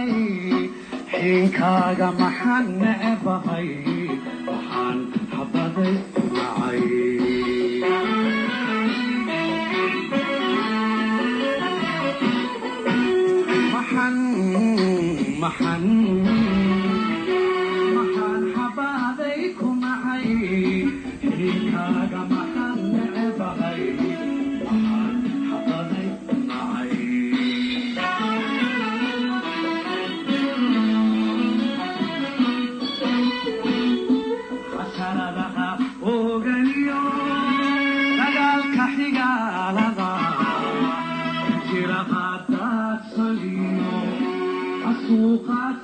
nacay, xiinkaaga maxaan necebahay, waxaan xabaday ku nacay. Maxan maxan maxaan xabaday ku nacay, xiinkaaga maxaan necebahay, waxaan xabaday ku nacay. Xasaradaha oganiyo dagaalka xigaalada jiraha daadsaniyo xasuuqaad.